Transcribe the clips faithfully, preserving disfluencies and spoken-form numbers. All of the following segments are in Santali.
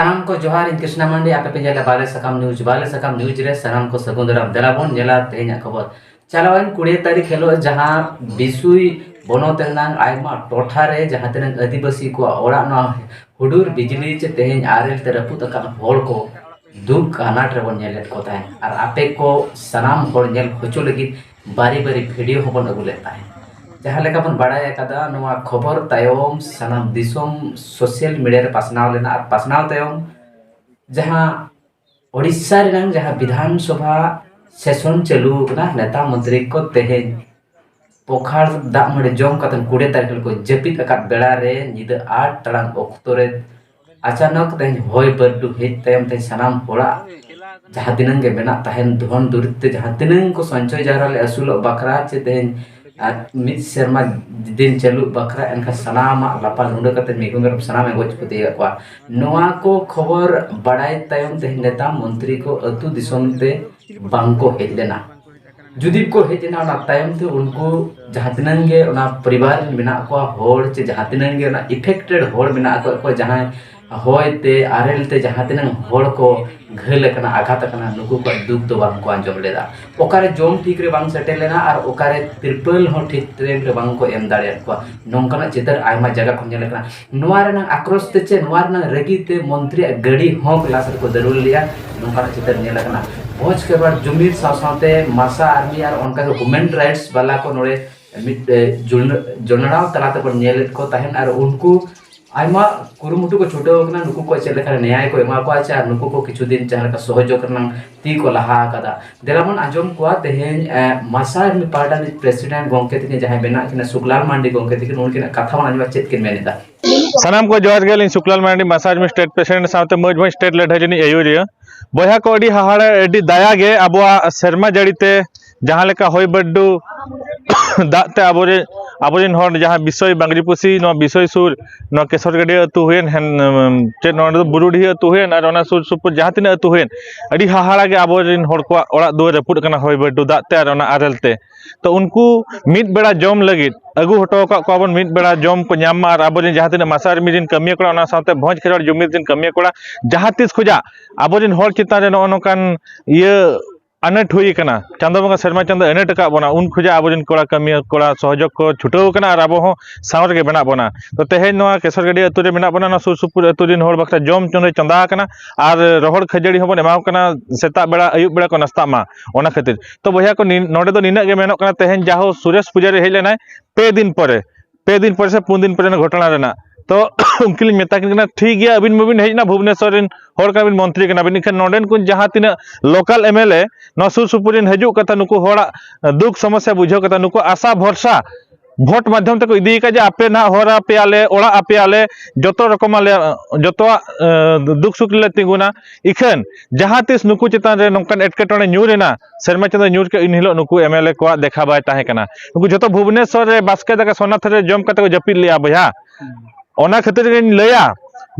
ᱥᱟᱱᱟᱢ ᱠᱚ ᱡᱚᱦᱟᱨ, ᱤᱧ ᱠᱨᱤᱥᱱᱟ ᱢᱟᱱᱰᱤ, ᱟᱯᱮ ᱯᱮ ᱧᱮᱞᱟ ᱵᱟᱞᱮ ᱥᱟᱠᱟᱢ ᱱᱤᱭᱩᱡᱽ᱾ ᱵᱟᱞᱮ ᱥᱟᱠᱟᱢ ᱱᱤᱭᱩᱡᱽ ᱨᱮ ᱥᱟᱱᱟᱢ ᱠᱚ ᱥᱟᱹᱜᱩᱱ ᱫᱟᱨᱟᱢ᱾ ᱫᱮᱞᱟ ᱵᱚᱱ ᱧᱮᱞᱟ ᱛᱮᱦᱮᱧᱟᱜ ᱠᱷᱚᱵᱚᱨ᱾ ᱪᱟᱞᱟᱣᱮᱱ ᱠᱩᱲᱤ ᱛᱟᱹᱨᱤᱠᱷ ᱦᱤᱞᱳᱜ ᱡᱟᱦᱟᱸ ᱵᱤᱥᱩᱭ ᱵᱚᱱᱚᱛ ᱨᱮᱱᱟᱝ ᱟᱭᱢᱟ ᱴᱚᱴᱷᱟ ᱨᱮ ᱡᱟᱦᱟᱸ ᱛᱤᱱᱟᱹᱜ ᱟᱹᱫᱤᱵᱟᱹᱥᱤ ᱠᱚᱣᱟᱜ ᱚᱲᱟᱜ ᱱᱚᱣᱟ ᱦᱩᱰᱩᱨ ᱵᱤᱡᱽᱞᱤ ᱪᱮ ᱛᱮᱦᱮᱧ ᱟᱨᱮᱞ ᱛᱮ ᱨᱟᱹᱯᱩᱫ ᱟᱠᱟᱱ ᱦᱚᱲ ᱠᱚ ᱫᱩᱠ ᱟᱱᱟᱴ ᱨᱮᱵᱚᱱ ᱧᱮᱞᱮᱫ ᱠᱚ ᱛᱟᱦᱮᱸᱫ, ᱟᱨ ᱟᱯᱮ ᱠᱚ ᱥᱟᱱᱟᱢ ᱦᱚᱲ ᱧᱮᱞ ᱦᱚᱪᱚ ᱞᱟᱹᱜᱤᱫ ᱵᱟᱨᱤ ᱵᱟᱨᱤ ᱵᱷᱤᱰᱤᱭᱳ ᱦᱚᱸᱵᱚᱱ ᱟᱹᱜᱩ ᱞᱮᱫ ᱛᱟᱦᱮᱸᱫ᱾ ᱡᱟᱦᱟᱸ ᱞᱮᱠᱟ ᱵᱚᱱ ᱵᱟᱲᱟᱭ ᱟᱠᱟᱫᱟ, ᱱᱚᱣᱟ ᱠᱷᱚᱵᱚᱨ ᱛᱟᱭᱚᱢ ᱥᱟᱱᱟᱢ ᱫᱤᱥᱚᱢ ᱥᱳᱥᱟᱞ ᱢᱤᱰᱤᱭᱟ ᱨᱮ ᱯᱟᱥᱱᱟᱣ ᱞᱮᱱᱟ, ᱟᱨ ᱯᱟᱥᱱᱟᱣ ᱛᱟᱭᱚᱢ ᱡᱟᱦᱟᱸ ᱳᱰᱤᱥᱟ ᱨᱮᱱᱟᱝ ᱡᱟᱦᱟᱸ ᱵᱤᱫᱷᱟᱱ ᱥᱚᱵᱷᱟ ᱥᱮᱥᱚᱱ ᱪᱟᱹᱞᱩ ᱟᱠᱟᱱᱟ, ᱱᱮᱛᱟ ᱢᱚᱱᱛᱨᱤ ᱠᱚ ᱛᱮᱦᱮᱧ ᱯᱚᱠᱷᱟᱲ ᱫᱟᱜ ᱢᱟᱹᱰᱤ ᱡᱚᱢ ᱠᱟᱛᱮ ᱠᱩᱲᱤ ᱛᱟᱹᱨᱤᱠᱷ ᱦᱤᱞᱳᱜ ᱠᱚ ᱡᱟᱹᱯᱤᱫ ᱟᱠᱟᱫ ᱵᱮᱲᱟ ᱨᱮ ᱧᱤᱫᱟᱹ ᱟᱴ ᱴᱟᱲᱟᱝ ᱚᱠᱛᱚ ᱨᱮ ᱟᱪᱟᱱᱚᱠ ᱛᱮᱦᱮᱧ ᱦᱚᱭ ᱵᱟᱹᱨᱰᱩ ᱦᱮᱡ ᱛᱟᱭᱚᱢ ᱛᱮᱦᱮᱧ ᱥᱟᱱᱟᱢ ᱦᱚᱲᱟᱜ ᱡᱟᱦᱟᱸ ᱛᱤᱱᱟᱹᱝ ᱜᱮ ᱢᱮᱱᱟᱜ ᱛᱟᱦᱮᱱ ᱫᱷᱚᱱ ᱫᱩᱨᱤᱵᱽ ᱛᱮ ᱡᱟᱦᱟᱸ ᱛᱤᱱᱟᱹᱝ ᱠᱚ ᱥᱚᱧᱪᱚᱭ ᱡᱟᱣᱨᱟ ᱞᱮ ᱟᱹᱥᱩᱞᱚᱜ ᱵᱟᱠᱷᱨᱟ ᱪᱮ ᱛᱮᱦᱮᱧ ᱟᱨ ᱢᱤᱫ ᱥᱮᱨᱢᱟ ᱫᱤᱱ ᱪᱟᱹᱞᱩᱜ ᱵᱟᱠᱷᱨᱟ, ᱮᱱᱠᱷᱟᱱ ᱥᱟᱱᱟᱢᱟᱜ ᱞᱟᱯᱟ ᱞᱩᱸᱰᱟᱹ ᱠᱟᱛᱮ ᱢᱤᱦᱩ ᱢᱮᱨᱚᱢ ᱥᱟᱱᱟᱢ ᱮ ᱜᱚᱡ ᱠᱚ ᱛᱤᱭᱟᱹᱜ ᱠᱚᱣᱟ᱾ ᱱᱚᱣᱟ ᱠᱚ ᱠᱷᱚᱵᱚᱨ ᱵᱟᱲᱟᱭ ᱛᱟᱭᱚᱢ ᱛᱮᱦᱮᱧ ᱱᱮᱛᱟ ᱢᱚᱱᱛᱨᱤ ᱠᱚ ᱟᱹᱛᱩ ᱫᱤᱥᱚᱢ ᱛᱮ ᱵᱟᱝ ᱠᱚ ᱦᱮᱡ ᱞᱮᱱᱟ᱾ ᱡᱩᱫᱤ ᱠᱚ ᱦᱮᱡ ᱮᱱᱟ, ᱚᱱᱟ ᱛᱟᱭᱚᱢ ᱛᱮ ᱩᱱᱠᱩ ᱡᱟᱦᱟᱸ ᱛᱤᱱᱟᱹᱝ ᱜᱮ ᱚᱱᱟ ᱯᱚᱨᱤᱵᱟᱨ ᱨᱮᱱ ᱢᱮᱱᱟᱜ ᱠᱚᱣᱟ ᱦᱚᱲ ᱪᱮ ᱡᱟᱦᱟᱸ ᱛᱤᱱᱟᱹᱝ ᱜᱮ ᱚᱱᱟ ᱮᱯᱷᱮᱠᱴᱮᱰ ᱦᱚᱲ ᱢᱮᱱᱟᱜ ᱟᱠᱟᱫ ᱠᱚᱣᱟ, ᱡᱟᱦᱟᱸᱭ ᱦᱚᱭ ᱛᱮ ᱟᱨᱮᱞ ᱛᱮ ᱡᱟᱦᱟᱸ ᱛᱤᱱᱟᱹᱝ ᱦᱚᱲ ᱠᱚ ᱜᱷᱟᱹᱞ ᱟᱠᱟᱱᱟ, ᱟᱜᱷᱟᱛ ᱟᱠᱟᱱᱟ, ᱱᱩᱠᱩ ᱠᱚᱣᱟᱜ ᱫᱩᱠ ᱫᱚ ᱵᱟᱝ ᱠᱚ ᱟᱸᱡᱚᱢ ᱞᱮᱫᱟ᱾ ᱚᱠᱟᱨᱮ ᱡᱚᱢ ᱴᱷᱤᱠ ᱨᱮ ᱵᱟᱝ ᱥᱮᱴᱮᱨ ᱞᱮᱱᱟ ᱟᱨ ᱚᱠᱟᱨᱮ ᱛᱤᱨᱯᱟᱹᱞ ᱦᱚᱸ ᱴᱷᱤᱠ ᱴᱟᱭᱤᱢ ᱨᱮ ᱵᱟᱝ ᱠᱚ ᱮᱢ ᱫᱟᱲᱮᱭᱟᱫ ᱠᱚᱣᱟ, ᱱᱚᱝᱠᱟᱱᱟᱜ ᱪᱤᱛᱟᱹᱨ ᱟᱭᱢᱟ ᱡᱟᱭᱜᱟ ᱠᱷᱚᱱ ᱧᱮᱞ ᱟᱠᱟᱱᱟ᱾ ᱱᱚᱣᱟ ᱨᱮᱱᱟᱜ ᱟᱠᱨᱳᱥ ᱛᱮ ᱪᱮ ᱱᱚᱣᱟ ᱨᱮᱱᱟᱜ ᱨᱟᱹᱜᱤ ᱛᱮ ᱢᱚᱱᱛᱨᱤᱭᱟᱜ ᱜᱟᱹᱰᱤ ᱦᱚᱸ ᱠᱞᱟᱥ ᱨᱮᱠᱚ ᱫᱟᱹᱨᱩᱲ ᱞᱮᱫᱟ, ᱱᱚᱝᱠᱟᱱᱟᱜ ᱪᱤᱛᱟᱹᱨ ᱧᱮᱞ ᱟᱠᱟᱱᱟ᱾ ᱵᱷᱚᱡᱽ ᱠᱮᱵᱟᱲ ᱡᱩᱢᱤᱨ ᱥᱟᱶ ᱥᱟᱶᱛᱮ ᱢᱟᱥᱟ ᱟᱨᱢᱤ ᱟᱨ ᱚᱱᱠᱟᱜᱮ ᱦᱤᱭᱩᱢᱮᱱ ᱨᱟᱭᱤᱴᱥ ᱵᱟᱞᱟ ᱠᱚ ᱱᱚᱰᱮ ᱢᱤᱫ, ᱮ, ᱡᱚᱱ-, ᱡᱚᱱᱚᱲᱟᱣ ᱛᱟᱞᱟ ᱛᱮᱵᱚᱱ ᱧᱮᱞᱮᱫ ᱠᱚ ᱛᱟᱦᱮᱸᱱ, ᱟᱨ ᱩᱱᱠᱩ ᱟᱭᱢᱟ ᱠᱩᱨᱩᱢᱩᱴᱩ ᱠᱚ ᱪᱷᱩᱴᱟᱹᱣ ᱟᱠᱟᱱᱟ, ᱱᱩᱠᱩ ᱠᱚ ᱪᱮᱫ ᱞᱮᱠᱟ ᱨᱮ ᱱᱮᱭᱟᱭ ᱠᱚ ᱮᱢᱟ ᱠᱚᱣᱟ, ᱪᱮ ᱟᱨ ᱱᱩᱠᱩ ᱠᱚ ᱠᱤᱪᱷᱩ ᱫᱤᱱ ᱡᱟᱦᱟᱸ ᱞᱮᱠᱟ ᱥᱚᱦᱚᱡᱳᱜᱽ ᱨᱮᱱᱟᱜ ᱛᱤ ᱠᱚ ᱞᱟᱦᱟ ᱟᱠᱟᱫᱟ᱾ ᱫᱮᱞᱟ ᱵᱚᱱ ᱟᱸᱡᱚᱢ ᱠᱚᱣᱟ ᱛᱮᱦᱮᱧ, ᱮ, ᱢᱟᱥᱟ ᱟᱨᱢᱤ ᱯᱟᱦᱴᱟ ᱨᱤᱱᱤᱡ ᱯᱨᱮᱥᱤᱰᱮᱱᱴ ᱜᱚᱢᱠᱮ ᱛᱟᱹᱠᱤᱱ ᱡᱟᱦᱟᱸᱭ ᱢᱮᱱᱟᱜ ᱠᱤᱱᱟ ᱥᱩᱠᱞᱟᱞ ᱢᱟᱱᱰᱤ ᱜᱚᱢᱠᱮ ᱛᱟᱹᱠᱤᱱ, ᱩᱱᱠᱤᱱᱟᱜ ᱠᱟᱛᱷᱟ ᱵᱚᱱ ᱟᱸᱡᱚᱢᱟ ᱪᱮᱫ ᱠᱤᱱ ᱢᱮᱱ ᱮᱫᱟ᱾ ᱥᱟᱱᱟᱢ ᱠᱚ ᱡᱚᱦᱟᱨ ᱜᱮ, ᱟᱹᱞᱤᱧ ᱥᱩᱠᱞᱟᱞ ᱢᱟᱨᱟᱱᱰᱤ, ᱢᱟᱥᱟ ᱟᱨᱢᱤ ᱥᱴᱮᱴ ᱯᱨᱮᱥᱤᱰᱮᱱᱴ ᱥᱟᱶᱛᱮ ᱢᱚᱭᱩᱨᱵᱷᱚᱸᱡᱽ ᱥᱴᱮᱴ ᱞᱟᱹᱰᱷᱟᱹᱭ ᱨᱤᱱᱤᱡ ᱟᱹᱭᱩᱨᱤᱭᱟᱹ᱾ ᱵᱚᱭᱦᱟ ᱠᱚ, ᱟᱹᱰᱤ ᱦᱟᱦᱟᱲᱟ, ᱟᱹᱰᱤ ᱫᱟᱭᱟ ᱜᱮ ᱟᱵᱚᱣᱟᱜ ᱥᱮᱨᱢᱟ ᱡᱟᱹᱲᱤ ᱛᱮ ᱡᱟᱦᱟᱸ ᱞᱮᱠᱟ ᱦᱚᱭ ᱵᱟᱹᱨᱰᱩ ᱫᱟᱜ ᱛᱮ ᱟᱵᱚᱨᱮᱱ ᱟᱵᱚᱨᱮᱱ ᱦᱚᱲ ᱡᱟᱦᱟᱸ ᱵᱤᱥᱚᱭ ᱵᱟᱝᱨᱤᱯᱩᱥᱤ, ᱱᱚᱣᱟ ᱵᱤᱥᱚᱭ ᱥᱩᱨ, ᱱᱚᱣᱟ ᱠᱮᱥᱚᱨ ᱜᱟᱹᱰᱭᱟᱹ ᱟᱹᱛᱩ ᱦᱩᱭᱮᱱ, ᱦᱮᱱ-, ᱪᱮᱫ ᱱᱚᱣᱟ ᱫᱚ ᱵᱩᱨᱩᱰᱤᱦᱤ ᱟᱹᱛᱩ ᱦᱩᱭᱮᱱ, ᱟᱨ ᱚᱱᱟ ᱥᱩᱨ ᱥᱩᱯᱩᱨ ᱡᱟᱦᱟᱸ ᱛᱤᱱᱟᱹᱜ ᱟᱹᱛᱩ ᱦᱩᱭᱮᱱ, ᱟᱹᱰᱤ ᱦᱟᱦᱟᱲᱟ ᱜᱮ ᱟᱵᱚᱨᱮᱱ ᱦᱚᱲ ᱠᱚᱣᱟᱜ ᱚᱲᱟᱜ ᱫᱩᱣᱟᱹᱨ ᱨᱟᱹᱯᱩᱫ ᱟᱠᱟᱱᱟ ᱦᱚᱭ ᱵᱟᱹᱨᱰᱩ ᱫᱟᱜ ᱛᱮ ᱟᱨ ᱚᱱᱟ ᱟᱨᱮᱞ ᱛᱮ᱾ ᱛᱚ ᱩᱱᱠᱩ ᱢᱤᱫ ᱵᱮᱲᱟ ᱡᱚᱢ ᱞᱟᱹᱜᱤᱫ ᱟᱹᱜᱩ ᱦᱚᱴᱚ ᱟᱠᱟᱫ ᱠᱚᱣᱟ ᱵᱚᱱ, ᱢᱤᱫ ᱵᱮᱲᱟ ᱡᱚᱢ ᱠᱚ ᱧᱟᱢ ᱢᱟ, ᱟᱨ ᱟᱵᱚᱨᱮᱱ ᱡᱟᱦᱟᱸ ᱛᱤᱱᱟᱹᱜ ᱢᱟᱥᱟ ᱟᱨ ᱢᱤᱨᱤᱱ ᱠᱟᱹᱢᱤᱭᱟᱹ ᱠᱚᱲᱟ, ᱚᱱᱟ ᱥᱟᱶᱛᱮ ᱵᱷᱚᱸᱡᱽ ᱠᱷᱮᱨᱣᱟᱲ ᱡᱩᱢᱤᱫ ᱨᱮᱱ ᱠᱟᱹᱢᱤᱭᱟᱹ ᱠᱚᱲᱟ, ᱡᱟᱦᱟᱸ ᱛᱤᱥ ᱠᱷᱚᱡᱟᱜ ᱟᱵᱚᱨᱮᱱ ᱦᱚᱲ ᱪᱮᱛᱟᱱ ᱨᱮ ᱱᱚᱜᱼᱚ ᱱᱚᱝᱠᱟᱱ ᱤᱭᱟᱹ ᱟᱱᱟᱴ ᱦᱩᱭ ᱟᱠᱟᱱᱟ, ᱪᱟᱸᱫᱚ ᱵᱚᱸᱜᱟ ᱥᱮᱨᱢᱟ ᱪᱟᱸᱫᱚ ᱟᱱᱟᱴ ᱟᱠᱟᱫ ᱵᱚᱱᱟ, ᱩᱱ ᱠᱷᱚᱡᱟᱜ ᱟᱵᱚᱨᱮᱱ ᱠᱚᱲᱟ ᱠᱟᱹᱢᱤᱭᱟᱹ ᱠᱚᱲᱟ ᱥᱚᱦᱚᱡᱳᱜᱽ ᱠᱚ ᱪᱷᱩᱴᱟᱹᱣ ᱟᱠᱟᱱᱟ ᱟᱨ ᱟᱵᱚ ᱦᱚᱸ ᱥᱟᱶ ᱨᱮᱜᱮ ᱢᱮᱱᱟᱜ ᱵᱚᱱᱟ᱾ ᱛᱚ ᱛᱮᱦᱮᱧ ᱱᱚᱣᱟ ᱠᱮᱥᱚᱨ ᱜᱟᱹᱰᱭᱟᱹ ᱟᱹᱛᱩ ᱨᱮ ᱢᱮᱱᱟᱜ ᱵᱚᱱᱟ, ᱱᱚᱣᱟ ᱥᱩᱨ ᱥᱩᱯᱩᱨ ᱟᱹᱛᱩ ᱨᱮᱱ ᱦᱚᱲ ᱵᱟᱠᱷᱨᱟ ᱡᱚᱢ ᱪᱚᱸᱫᱟ ᱪᱚᱸᱫᱟ ᱟᱠᱟᱱᱟ ᱟᱨ ᱨᱚᱦᱚᱲ ᱠᱷᱟᱹᱡᱟᱹᱲᱤ ᱦᱚᱸᱵᱚᱱ ᱮᱢᱟ ᱠᱚ ᱠᱟᱱᱟ, ᱥᱮᱛᱟᱜ ᱵᱮᱲᱟ ᱟᱹᱭᱩᱵ ᱵᱮᱲᱟ ᱠᱚ ᱱᱟᱥᱛᱟᱜ ᱢᱟ᱾ ᱚᱱᱟ ᱠᱷᱟᱹᱛᱤᱨ ᱛᱚ ᱵᱚᱭᱦᱟ ᱠᱚ, ᱱᱤ-, ᱱᱚᱰᱮ ᱫᱚ ᱱᱤᱱᱟᱹᱜ ᱜᱮ ᱢᱮᱱᱚᱜ ᱠᱟᱱᱟ, ᱛᱮᱦᱮᱧ ᱡᱟᱦᱳ ᱥᱩᱨᱮᱥ ᱯᱩᱡᱟᱨᱤ ᱦᱮᱡ ᱞᱮᱱᱟᱭ ᱯᱮ ᱫᱤᱱ ᱯᱚᱨᱮ, ᱯᱮ ᱫᱤᱱ ᱯᱚᱨᱮ ᱥᱮ ᱯᱩᱱ ᱫᱤᱱ ᱯᱚᱨᱮ ᱚᱱᱟ ᱜᱷᱚᱴᱚᱱᱟ ᱨᱮᱱᱟᱜ᱾ ᱛᱚ ᱩᱱᱠᱤᱱ ᱞᱤᱧ ᱢᱮᱛᱟ ᱠᱤᱱ ᱠᱟᱱᱟ, ᱴᱷᱤᱠ ᱜᱮᱭᱟ, ᱟᱹᱵᱤᱱ ᱢᱟᱵᱤᱱ ᱦᱮᱡ ᱮᱱᱟ, ᱵᱷᱩᱵᱽᱱᱮᱥᱚᱨ ᱨᱮᱱ ᱦᱚᱲ ᱠᱟᱱᱟ ᱵᱤᱱ, ᱢᱚᱱᱛᱨᱤ ᱠᱟᱱᱟ ᱵᱤᱱ, ᱮᱱᱠᱷᱟᱱ ᱱᱚᱰᱮᱱ ᱠᱚ ᱡᱟᱦᱟᱸ ᱛᱤᱱᱟᱹᱜ ᱞᱳᱠᱟᱞ ᱮᱢ ᱮᱞ ᱮ ᱱᱚᱣᱟ ᱥᱩᱨ ᱥᱩᱯᱩᱨ ᱨᱮᱱ ᱦᱤᱡᱩᱜ ᱠᱟᱛᱷᱟ, ᱱᱩᱠᱩ ᱦᱚᱲᱟᱜ ᱫᱩᱠ ᱥᱚᱢᱚᱥᱥᱟ ᱵᱩᱡᱷᱟᱹᱣ ᱠᱟᱛᱷᱟ, ᱱᱩᱠᱩ ᱟᱥᱟ ᱵᱷᱚᱨᱥᱟ ᱵᱷᱳᱴ ᱢᱟᱫᱽᱫᱷᱚᱢ ᱛᱮᱠᱚ ᱤᱫᱤ ᱟᱠᱟᱫ ᱡᱮ ᱟᱯᱮ ᱱᱟᱦᱟᱜ ᱦᱚᱨ ᱟᱯᱮᱭᱟᱞᱮ, ᱚᱲᱟᱜ ᱟᱯᱮᱭᱟᱞᱮ, ᱡᱚᱛᱚ ᱨᱚᱠᱚᱢᱟᱜ ᱞᱮ, ᱡᱚᱛᱚᱣᱟᱜ, ᱮ, ᱫᱩᱠ ᱥᱩᱠ ᱨᱮᱞᱮ ᱛᱤᱸᱜᱩᱱᱟ᱾ ᱤᱠᱷᱟᱹᱱ ᱡᱟᱦᱟᱸ ᱛᱤᱥ ᱱᱩᱠᱩ ᱪᱮᱛᱟᱱ ᱨᱮ ᱱᱚᱝᱠᱟᱱ ᱮᱴᱠᱮᱴᱚᱬᱮ ᱧᱩᱨ ᱮᱱᱟ, ᱥᱮᱨᱢᱟ ᱪᱟᱸᱫᱚ ᱧᱩᱨ ᱠᱮᱫ, ᱮᱱ ᱦᱤᱞᱳᱜ ᱱᱩᱠᱩ ᱮᱢ ᱮᱞ ᱮ ᱠᱚᱣᱟᱜ ᱫᱮᱠᱷᱟ ᱵᱟᱭ ᱛᱟᱦᱮᱸ ᱠᱟᱱᱟ᱾ ᱱᱩᱠᱩ ᱡᱚᱛᱚ ᱵᱷᱩᱵᱽᱱᱮᱥᱚᱨ ᱨᱮ ᱵᱟᱥᱠᱮ ᱫᱟᱠᱟ ᱥᱚᱱᱟ ᱛᱷᱟᱹᱨᱤ ᱨᱮ ᱡᱚᱢ ᱠᱟᱛᱮ ᱠᱚ ᱡᱟᱹᱯᱤᱫ ᱞᱮᱜᱼᱟ ᱵᱚᱭᱦᱟ᱾ ᱚᱱᱟ ᱠᱷᱟᱹᱛᱤᱨ ᱜᱤᱧ ᱞᱟᱹᱭᱟ,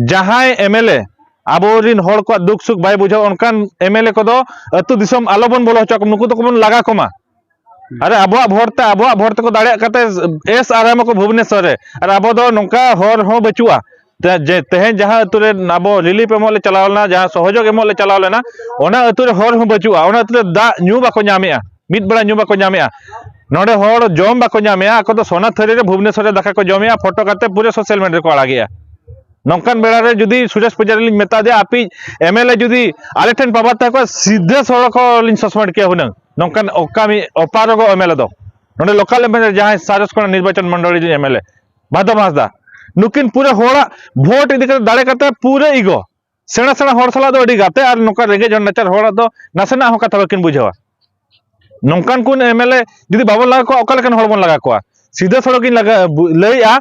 ᱡᱟᱦᱟᱸᱭ ᱮᱢ ᱮᱞ ᱮ ᱟᱵᱚᱨᱤᱱ ᱦᱚᱲ ᱠᱚᱣᱟᱜ ᱫᱩᱠ ᱥᱩᱠ ᱵᱟᱭ ᱵᱩᱡᱷᱟᱹᱣᱟ, ᱚᱱᱠᱟᱱ ᱮᱢ ᱮᱞ ᱮ ᱠᱚᱫᱚ ᱟᱹᱛᱩ ᱫᱤᱥᱚᱢ ᱟᱞᱚ ᱵᱚᱱ ᱵᱚᱞᱚ ᱦᱚᱪᱚ ᱟᱠᱚ, ᱱᱩᱠᱩ ᱫᱚᱠᱚ ᱵᱚᱱ ᱞᱟᱜᱟ ᱠᱚᱢᱟ᱾ ᱟᱨᱮ ᱟᱵᱚᱣᱟᱜ ᱵᱷᱳᱴ ᱛᱮ, ᱟᱵᱚᱣᱟᱜ ᱵᱷᱳᱴ ᱛᱮᱠᱚ ᱫᱟᱲᱮᱭᱟᱜ ᱠᱟᱛᱮ ᱮᱥ ᱟᱨ ᱮᱢ ᱟᱠᱚ ᱵᱷᱩᱵᱽᱱᱮᱥᱚᱨ ᱨᱮ, ᱟᱨ ᱟᱵᱚ ᱫᱚ ᱱᱚᱝᱠᱟ ᱦᱚᱨ ᱦᱚᱸ ᱵᱟᱹᱪᱩᱜᱼᱟ᱾ ᱛᱮ-, ᱡᱮ ᱛᱮᱦᱮᱧ ᱡᱟᱦᱟᱸ ᱟᱹᱛᱩ ᱨᱮ ᱟᱵᱚ ᱨᱤᱞᱤᱯ ᱮᱢᱚᱜ ᱞᱮ ᱪᱟᱞᱟᱣ ᱞᱮᱱᱟ, ᱡᱟᱦᱟᱸ ᱥᱚᱦᱚᱡᱳᱜᱽ ᱮᱢᱚᱜ ᱞᱮ ᱪᱟᱞᱟᱣ ᱞᱮᱱᱟ, ᱚᱱᱟ ᱟᱹᱛᱩ ᱨᱮ ᱦᱚᱨ ᱦᱚᱸ ᱵᱟᱹᱪᱩᱜᱼᱟ, ᱚᱱᱟ ᱟᱹᱛᱩ ᱨᱮ ᱫᱟᱜ ᱧᱩ ᱵᱟᱠᱚ ᱧᱟᱢᱮᱜᱼᱟ, ᱢᱤᱫ ᱵᱮᱲᱟ ᱧᱩ ᱵᱟᱠᱚ ᱧᱟᱢᱮᱜᱼᱟ᱾ ᱱᱚᱰᱮ ᱦᱚᱲ ᱡᱚᱢ ᱵᱟᱠᱚ ᱧᱟᱢᱮᱜᱼᱟ, ᱟᱠᱚ ᱫᱚ ᱥᱚᱱᱟ ᱛᱷᱟᱹᱨᱤ ᱨᱮ ᱵᱷᱩᱵᱽᱱᱮᱥᱚᱨ ᱨᱮ ᱫᱟᱠᱟ ᱠᱚ ᱡᱚᱢᱮᱜᱼᱟ, ᱯᱷᱳᱴᱳ ᱠᱟᱛᱮ ᱯᱩᱨᱟᱹ ᱥᱳᱥᱟᱞ ᱢᱤᱰᱤᱭᱟ ᱨᱮᱠᱚ ᱟᱲᱟᱜᱮᱜᱼᱟ᱾ ᱱᱚᱝᱠᱟᱱ ᱵᱮᱲᱟ ᱨᱮ ᱡᱩᱫᱤ ᱥᱩᱨᱮᱥ ᱯᱩᱡᱟᱨᱤ ᱞᱤᱧ ᱢᱮᱛᱟ ᱫᱮᱭᱟ, ᱟᱯᱮ ᱮᱢ ᱮᱞ ᱮ ᱡᱩᱫᱤ ᱟᱞᱮ ᱴᱷᱮᱱ ᱯᱟᱵᱟᱨ ᱛᱟᱦᱮᱸ ᱠᱚᱜᱼᱟ, ᱥᱤᱫᱷᱟᱹ ᱥᱚᱲᱚᱠ ᱞᱤᱧ ᱥᱚᱥᱯᱮᱱᱰ ᱠᱮᱭᱟ ᱦᱩᱱᱟᱹᱝ᱾ ᱱᱚᱝᱠᱟᱱ ᱚᱠᱟ ᱢᱤᱫ ᱚᱯᱟᱨᱚᱜᱚ ᱮᱢ ᱮᱞ ᱮ ᱫᱚ, ᱱᱚᱰᱮ ᱞᱳᱠᱟᱞ ᱮᱢ ᱮᱞ ᱮ ᱡᱟᱦᱟᱸᱭ ᱥᱟᱨᱮᱥ ᱠᱷᱚᱱᱟᱜ ᱱᱤᱨᱵᱟᱪᱚᱱ ᱢᱚᱱᱰᱚᱞᱤ ᱨᱤᱱ ᱮᱢ ᱮᱞ ᱮ ᱵᱷᱟᱫᱚᱢ ᱦᱟᱸᱥᱫᱟ, ᱱᱩᱠᱤᱱ ᱯᱩᱨᱟᱹ ᱦᱚᱲᱟᱜ ᱵᱷᱳᱴ ᱤᱫᱤ ᱠᱟᱛᱮ ᱫᱟᱲᱮ ᱠᱟᱛᱮ ᱯᱩᱨᱟᱹ ᱤᱜᱚ᱾ ᱥᱮᱬᱟ ᱥᱮᱬᱟ ᱦᱚᱲ ᱥᱟᱞᱟᱜ ᱫᱚ ᱟᱹᱰᱤ ᱜᱟᱛᱮ, ᱟᱨ ᱱᱚᱝᱠᱟ ᱨᱮᱸᱜᱮᱡ ᱦᱚᱲ ᱱᱟᱪᱟᱨ ᱦᱚᱲᱟᱜ ᱫᱚ ᱱᱟᱥᱮᱱᱟᱜ ᱦᱚᱸ ᱠᱟᱛᱷᱟ ᱵᱟᱹᱠᱤᱱ ᱵᱩᱡᱷᱟᱹᱣᱟ᱾ ᱱᱚᱝᱠᱟᱱ ᱠᱚ ᱮᱢ ᱮᱞ ᱮ ᱡᱩᱫᱤ ᱵᱟᱵᱚᱱ ᱞᱟᱜᱟ ᱠᱚᱣᱟ, ᱚᱠᱟ ᱞᱮᱠᱟᱱ ᱦᱚᱲ ᱵᱚᱱ ᱞᱟᱜᱟ ᱠᱚᱣᱟ? ᱥᱤᱫᱷᱟᱹ ᱥᱚᱲᱚᱠ ᱤᱧ ᱞᱟᱜᱟ-, ᱵᱩ-, ᱞᱟᱹᱭᱮᱜᱼᱟ,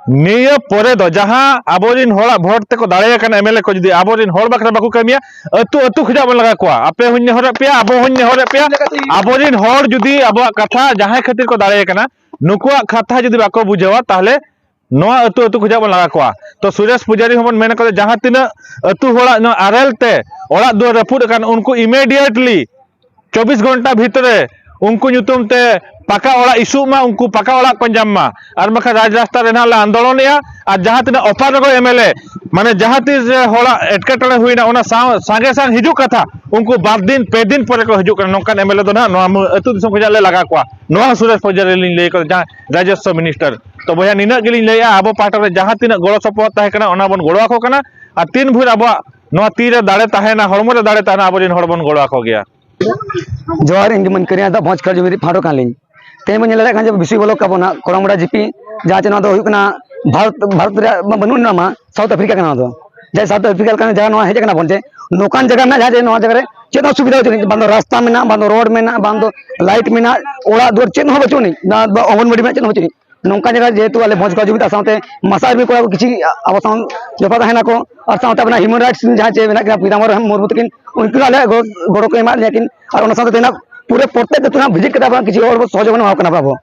ᱱᱤᱭᱟᱹ ᱯᱚᱨᱮ ᱫᱚ ᱡᱟᱦᱟᱸ ᱟᱵᱚᱨᱮᱱ ᱦᱚᱲᱟᱜ ᱵᱷᱳᱴ ᱛᱮᱠᱚ ᱫᱟᱲᱮ ᱟᱠᱟᱱ ᱮᱢᱮᱞᱮ ᱠᱚ ᱡᱩᱫᱤ ᱟᱵᱚᱨᱮᱱ ᱦᱚᱲ ᱵᱟᱠᱷᱨᱟ ᱵᱟᱠᱚ ᱠᱟᱹᱢᱤᱭᱟ, ᱟᱹᱛᱩ ᱟᱹᱛᱩ ᱠᱷᱚᱱᱟᱜ ᱵᱚᱱ ᱞᱟᱜᱟ ᱠᱚᱣᱟ᱾ ᱟᱯᱮ ᱦᱚᱸᱧ ᱱᱮᱦᱚᱨᱮᱫ ᱯᱮᱭᱟ, ᱟᱵᱚ ᱦᱚᱸᱧ ᱱᱮᱦᱚᱨᱮᱫ ᱯᱮᱭᱟ, ᱟᱵᱚᱨᱮᱱ ᱦᱚᱲ ᱡᱩᱫᱤ ᱟᱵᱚᱣᱟᱜ ᱠᱟᱛᱷᱟ ᱡᱟᱦᱟᱸᱭ ᱠᱷᱟᱹᱛᱤᱨ ᱠᱚ ᱫᱟᱲᱮ ᱟᱠᱟᱱᱟ, ᱱᱩᱠᱩᱣᱟᱜ ᱠᱟᱛᱷᱟ ᱡᱩᱫᱤ ᱵᱟᱠᱚ ᱵᱩᱡᱷᱟᱹᱣᱟ, ᱛᱟᱦᱚᱞᱮ ᱱᱚᱣᱟ ᱟᱹᱛᱩ ᱟᱹᱛᱩ ᱠᱷᱚᱱᱟᱜ ᱵᱚᱱ ᱞᱟᱜᱟ ᱠᱚᱣᱟ᱾ ᱛᱚ ᱥᱩᱨᱮᱥ ᱯᱩᱡᱟᱨᱤ ᱦᱚᱸᱵᱚᱱ ᱢᱮᱱ ᱠᱟᱫᱟ, ᱡᱟᱦᱟᱸ ᱛᱤᱱᱟᱹᱜ ᱟᱹᱛᱩ ᱦᱚᱲᱟᱜ ᱱᱚᱣᱟ ᱟᱨᱮᱞ ᱛᱮ ᱚᱲᱟᱜ ᱫᱩᱣᱟᱹᱨ ᱨᱟᱹᱯᱩᱫ ᱟᱠᱟᱱ, ᱩᱱᱠᱩ immediately ᱪᱚᱵᱵᱤᱥ ᱜᱷᱚᱱᱴᱟ ᱵᱷᱤᱛᱨᱮ ᱩᱱᱠᱩ ᱧᱩᱛᱩᱢ ᱛᱮ ᱯᱟᱠᱟ ᱚᱲᱟᱜ ᱤᱥᱩᱜ ᱢᱟ, ᱩᱱᱠᱩ ᱯᱟᱠᱟ ᱚᱲᱟᱜ ᱠᱚ ᱧᱟᱢ ᱢᱟ᱾ ᱟᱨ ᱵᱟᱠᱷᱟᱱ ᱨᱟᱡᱽ ᱨᱟᱥᱛᱟ ᱨᱮ ᱱᱟᱦᱟᱜ ᱞᱮ ᱟᱱᱫᱳᱞᱚᱱᱮᱜᱼᱟ᱾ ᱟᱨ ᱡᱟᱦᱟᱸ ᱛᱤᱱᱟᱹᱜ ᱚᱯᱟᱨᱚᱜᱚ ᱮᱢᱮᱞᱮ, ᱢᱟᱱᱮ ᱡᱟᱦᱟᱸ ᱛᱤᱥ ᱨᱮ ᱦᱚᱲᱟᱜ ᱮᱴᱠᱮᱴᱚᱬᱮ ᱦᱩᱭᱱᱟ, ᱚᱱᱟ ᱥᱟᱶ ᱥᱟᱸᱜᱮ ᱥᱟᱝ ᱦᱤᱡᱩᱜ ᱠᱟᱛᱷᱟ, ᱩᱱᱠᱩ ᱵᱟᱨ ᱫᱤᱱ ᱯᱮ ᱫᱤᱱ ᱯᱚᱨᱮ ᱠᱚ ᱦᱤᱡᱩᱜ ᱠᱟᱱᱟ᱾ ᱱᱚᱝᱠᱟᱱ ᱮᱢᱮᱞᱮ ᱫᱚ ᱱᱟᱦᱟᱜ ᱱᱚᱣᱟ ᱢᱩ- ᱟᱹᱛᱩ ᱫᱤᱥᱚᱢ ᱠᱷᱚᱱᱟᱜ ᱞᱮ ᱞᱟᱜᱟ ᱠᱚᱣᱟ᱾ ᱱᱚᱣᱟ ᱦᱚᱸ ᱥᱩᱨᱮᱥ ᱯᱚᱡᱟᱨᱤ ᱞᱤᱧ ᱞᱟᱹᱭ ᱠᱟᱫᱟ, ᱡᱟᱦᱟᱸ ᱨᱟᱡᱚᱥᱥᱚ ᱢᱤᱱᱤᱥᱴᱟᱨ᱾ ᱛᱚ ᱵᱚᱭᱦᱟ, ᱱᱤᱱᱟᱹᱜ ᱜᱮᱞᱤᱧ ᱞᱟᱹᱭᱮᱜᱼᱟ, ᱟᱵᱚ ᱯᱟᱦᱴᱟ ᱨᱮ ᱡᱟᱦᱟᱸ ᱛᱤᱱᱟᱹᱜ ᱜᱚᱲᱚ ᱥᱚᱯᱚᱦᱚᱫ ᱛᱟᱦᱮᱸ ᱠᱟᱱᱟ, ᱚᱱᱟ ᱵᱚᱱ ᱜᱚᱲᱚ ᱟᱠᱚ ᱠᱟᱱᱟ᱾ ᱟᱨ ᱛᱤᱱ ᱵᱷᱳᱨ ᱟᱵᱚᱣᱟᱜ ᱱᱚᱣᱟ ᱛᱤ ᱨᱮ ᱫᱟᱲᱮ ᱛᱟᱦᱮᱱᱟ, ᱦᱚᱲᱢᱚ ᱨᱮ ᱫᱟᱲᱮ ᱛᱟᱦᱮᱱᱟ, ᱟᱵᱚᱨᱮᱱ ᱦᱚᱲ ᱵᱚᱱ ᱜᱚᱲᱚ ᱟᱠᱚ ᱜᱮᱭᱟ᱾ ᱡᱚᱦᱟᱨ, ᱤᱧ ᱜᱮ ᱢᱟᱹᱱ ᱠᱟᱹᱨᱤᱭᱟ ᱫᱚ ᱵᱷᱚᱸᱡᱽ ᱠᱷᱟᱨ ᱡᱩᱢᱤ ᱨᱤᱡ ᱯᱷᱟᱸᱰᱚ ᱠᱟᱱᱟᱞᱤᱧ᱾ ᱛᱮᱦᱮᱧ ᱵᱚᱱ ᱧᱮᱞ ᱫᱟᱲᱮᱭᱟᱜ ᱠᱟᱱᱟ ᱡᱮ ᱵᱤᱥᱤ ᱵᱚᱞᱚ ᱠᱟᱵᱚᱱᱟ ᱠᱚᱲᱟᱢᱩᱲᱟ ᱡᱤᱯᱤ, ᱡᱟᱦᱟᱸ ᱪᱮ ᱱᱚᱣᱟ ᱫᱚ ᱦᱩᱭᱩᱜ ᱠᱟᱱᱟ ᱵᱷᱟᱨᱚᱛ, ᱵᱷᱟᱨᱚᱛ ᱨᱮᱭᱟᱜ ᱢᱟ ᱵᱟᱹᱱᱩᱜ ᱱᱚᱣᱟ ᱢᱟ, ᱥᱟᱣᱩᱛᱷ ᱟᱯᱷᱨᱤᱠᱟ ᱠᱟᱱᱟ ᱱᱚᱣᱟ ᱫᱚ᱾ ᱡᱟᱦᱟᱸ ᱥᱟᱣᱩᱛᱷ ᱟᱯᱷᱨᱤᱠᱟ ᱞᱮᱠᱟᱱ ᱡᱟᱭᱜᱟ ᱱᱚᱣᱟ ᱦᱮᱡ ᱟᱠᱟᱱᱟ ᱵᱚᱱ, ᱡᱮ ᱱᱚᱝᱠᱟᱱ ᱡᱟᱭᱜᱟ ᱢᱮᱱᱟᱜᱼᱟ ᱡᱟᱦᱟᱸ ᱡᱮ ᱱᱚᱣᱟ ᱡᱟᱭᱜᱟ ᱨᱮ ᱪᱮᱫ ᱦᱚᱸ ᱥᱩᱵᱤᱫᱷᱟ ᱵᱟᱹᱪᱩᱜ ᱟᱹᱱᱤᱡ, ᱵᱟᱝ ᱫᱚ ᱨᱟᱥᱛᱟ ᱢᱮᱱᱟᱜᱼᱟ, ᱵᱟᱝ ᱫᱚ ᱨᱳᱰ ᱢᱮᱱᱟᱜᱼᱟ, ᱵᱟᱝ ᱫᱚ ᱞᱟᱭᱤᱴ ᱢᱮᱱᱟᱜᱼᱟ, ᱚᱲᱟᱜ ᱫᱩᱣᱟᱹᱨ ᱪᱮᱫ ᱦᱚᱸ ᱵᱟᱹᱪᱩᱜ ᱟᱹᱱᱤᱡ, ᱚᱝᱜᱚᱱᱵᱟᱲᱤ ᱢᱮᱱᱟᱜᱼᱟ, ᱪᱮᱫ ᱦᱚᱸ ᱵᱟᱹᱪᱩᱜ ᱟᱹᱱᱤᱡ᱾ ᱱᱚᱝᱠᱟ ᱡᱟᱭᱜᱟ ᱡᱮᱦᱮᱛᱩ ᱟᱞᱮ ᱵᱷᱚᱸᱡᱽ ᱠᱚᱲᱟ ᱡᱩᱢᱤᱫ ᱥᱟᱶᱛᱮ ᱢᱟᱥᱟ ᱟᱨᱢᱤ ᱠᱚᱲᱟ ᱠᱚ ᱠᱤᱪᱷᱩ ᱟᱵᱚ ᱥᱟᱶ ᱡᱚᱯᱲᱟᱣ ᱛᱟᱦᱮᱱᱟᱠᱚ, ᱟᱨ ᱥᱟᱶᱛᱮ ᱟᱵᱚᱱᱟᱜ human rights ᱡᱟᱦᱟᱸ ᱪᱮ ᱢᱮᱱᱟᱜ ᱠᱤᱱᱟ ᱯᱤᱛᱟᱢᱵᱚᱨ ᱢᱩᱨᱢᱩ ᱛᱟᱹᱠᱤᱱ, ᱩᱱᱠᱤᱱ ᱟᱞᱮᱭᱟᱜ ᱜᱚᱲᱚ, ᱜᱚᱲᱚ ᱠᱚ ᱮᱢᱟᱫ ᱞᱮᱭᱟ ᱠᱤᱱ᱾ ᱟᱨ ᱚᱱᱟ ᱥᱟᱶᱛᱮ ᱛᱮᱦᱮᱧ ᱯᱩᱨᱟᱹ ᱯᱨᱚᱛᱮᱠ ᱟᱹᱛᱩ ᱨᱮᱱᱟᱜ visit ᱠᱟᱛᱮ ᱟᱵᱚ ᱠᱤᱪᱷᱩ ᱦᱚᱲ ᱵᱚ ᱥᱚᱦᱚᱡᱳᱜᱤᱛᱟ ᱮᱢᱟ ᱠᱚ ᱠᱟᱱᱟ ᱟᱵᱚ᱾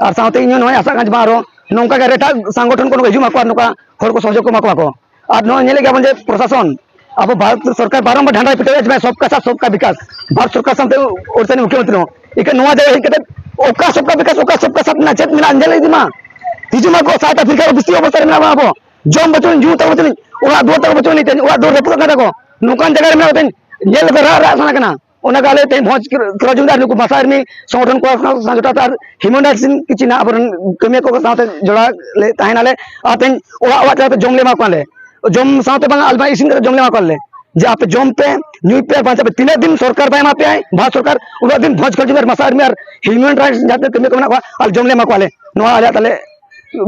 ᱟᱨ ᱥᱟᱶᱛᱮ ᱤᱧ ᱦᱚᱸ ᱱᱚᱣᱟᱧ ᱟᱥᱟᱜ ᱠᱟᱱᱟ ᱡᱮ ᱵᱟᱝ ᱟᱨᱚ ᱱᱚᱝᱠᱟ ᱜᱮ ᱟᱨ ᱮᱴᱟᱜ ᱥᱚᱝᱜᱚᱴᱷᱚᱱ ᱠᱚ ᱱᱚᱝᱠᱟ ᱦᱤᱡᱩᱜ ᱢᱟᱠᱚ ᱟᱨ ᱱᱚᱝᱠᱟ ᱦᱚᱲ ᱠᱚ ᱥᱚᱦᱚᱡᱳᱜᱽ ᱠᱚ ᱮᱢᱟ ᱠᱚᱣᱟ ᱠᱚ᱾ ᱟᱨ ᱱᱚᱣᱟ ᱧᱮᱞᱮᱫ ᱜᱮᱭᱟ ᱵᱚᱱ ᱡᱮ ᱯᱨᱚᱥᱟᱥᱚᱱ ᱟᱵᱚ ᱵᱷᱟᱨᱚᱛ ᱥᱚᱨᱠᱟᱨ ᱵᱟᱨᱚᱢᱵᱟᱨ ᱰᱷᱟᱱᱰᱟᱭ ᱯᱤᱴᱟᱹᱣᱮᱫ ᱡᱮ ᱥᱚᱵᱠᱟ ᱥᱟᱛᱷ ᱥᱚᱵᱠᱟ ᱵᱤᱠᱟᱥ, ᱵᱷᱟᱨᱚᱛ ᱥᱚᱨᱠᱟᱨ ᱥᱟᱶᱛᱮ ᱳᱰᱤᱥᱟ ᱨᱮᱱ ᱢᱩᱠᱷᱭᱚᱢᱚᱱᱛᱨᱤ ᱦᱚᱸ᱾ ᱮᱱᱠᱷᱟᱱ ᱱᱚᱣᱟ ᱡᱟᱭᱜᱟ ᱦᱮᱡ ᱠᱟᱛᱮ ᱚᱠᱟ ᱥᱚᱵᱠᱟ ᱵᱤᱠᱟᱥ, ᱚᱠᱟ ᱥᱚᱵᱠᱟ ᱥᱟᱛᱷ ᱨᱮᱱᱟᱜ ᱪᱮᱫ ᱢᱮᱱᱟᱜᱼᱟ ᱧᱮᱞ ᱤᱫᱤ ᱢᱟ᱾ ᱦᱤᱡᱩᱜ ᱢᱟ ᱠᱚ, ᱥᱟᱣᱩᱛᱷ ᱟᱯᱷᱨᱤᱠᱟ ᱨᱮ ᱵᱤᱥᱛᱤ ᱚᱵᱚᱥᱛᱟ ᱨᱮ ᱢᱮᱱᱟᱜ ᱵᱚᱱᱟ ᱟᱵᱚ᱾ ᱡᱚᱢ ᱵᱟᱹᱪᱩᱜ, ᱧᱩ ᱛᱟᱵᱚ ᱵᱟᱹᱪᱩᱜ, ᱚᱲᱟᱜ ᱫᱩᱣᱟᱹᱨ ᱛᱟᱵᱚ ᱵᱟᱹᱪᱩᱜ ᱟᱹᱱᱤᱡ, ᱚᱲᱟᱜ ᱫᱩᱣᱟᱹᱨ ᱨᱟᱹᱯᱩᱫ ᱟᱠᱟᱫ ᱛᱟᱠᱚ᱾ ᱱᱚᱝᱠᱟᱱ ᱡᱟᱭᱜᱟ ᱨᱮ ᱢᱮᱱᱟᱜ ᱠᱟᱛᱮ ᱧᱮᱞ ᱠᱟᱛᱮ ᱨᱟᱜ, ᱨᱟᱜ ᱥᱟᱱᱟ ᱠᱟᱱᱟ᱾ ᱚᱱᱟ ᱜᱮ ᱟᱞᱮ ᱛᱮᱦᱮᱧ ᱵᱷᱚᱸᱡᱽ ᱠᱨᱚᱡᱽ ᱟᱨ ᱱᱩᱠᱩ ᱵᱷᱟᱥᱟ ᱟᱨᱢᱤ ᱥᱚᱝᱜᱚᱴᱷᱚᱱ ᱠᱚ ᱥᱟᱶ ᱡᱚᱴᱟᱣ ᱛᱮ ᱟᱨ human rights ᱨᱮᱱ ᱠᱤᱪᱷᱩ ᱱᱟᱜ ᱟᱵᱚᱨᱮᱱ ᱠᱟᱹᱢᱤᱭᱟᱹ ᱠᱚ ᱥᱟᱶᱛᱮ ᱡᱚᱲᱟᱣ ᱞᱮ ᱛᱟᱦᱮᱱᱟᱞᱮ᱾ ᱟᱨ ᱛᱮᱦᱮᱧ ᱚᱲᱟᱜ ᱚᱲᱟᱜ ᱪᱟᱞᱟᱣ ᱠᱟᱛᱮ ᱡᱚᱢ ᱞᱮ ᱮᱢᱟ ᱠᱚᱣᱟᱞᱮ᱾ ᱡᱚᱢ ᱥᱟᱶᱛᱮ ᱵᱟᱝ, ᱟᱞᱮ ᱢᱟ ᱤᱥᱤᱱ ᱠᱟᱛᱮ ᱡᱚᱢ ᱞᱮ ᱮᱢᱟ ᱠᱚᱣᱟᱞᱮ᱾ ᱡᱮ ᱟᱯᱮ ᱡᱚᱢ ᱯᱮ, ᱧᱩᱭ ᱯᱮ, ᱵᱟᱧᱪᱟᱜ ᱯᱮ᱾ ᱛᱤᱱᱟᱹᱜ ᱫᱤᱱ ᱥᱚᱨᱠᱟᱨ ᱵᱟᱭ ᱮᱢᱟ ᱯᱮᱭᱟᱭ, ᱵᱷᱟᱨᱚᱛ ᱥᱚᱨᱠᱟᱨ, ᱩᱱᱟᱹᱜ ᱫᱤᱱ ᱵᱷᱚᱸᱡᱽ ᱠᱨᱚᱡᱽ ᱟᱨ ᱢᱟᱥᱟ ᱟᱨᱢᱤ ᱟᱨ human rights ᱡᱟᱦᱟᱸ ᱛᱤᱱᱟᱹᱜ ᱠᱟᱹᱢᱤᱭᱟᱹ ᱠᱚ ᱢᱮᱱᱟᱜ ᱠᱚᱣᱟ, ᱟᱨ ᱡᱚᱢ ᱞᱮ ᱮᱢᱟ ᱠᱚᱣᱟᱞᱮ᱾ ᱱᱚᱣᱟ ᱟᱞᱮᱭᱟᱜ ᱛᱟᱞᱮ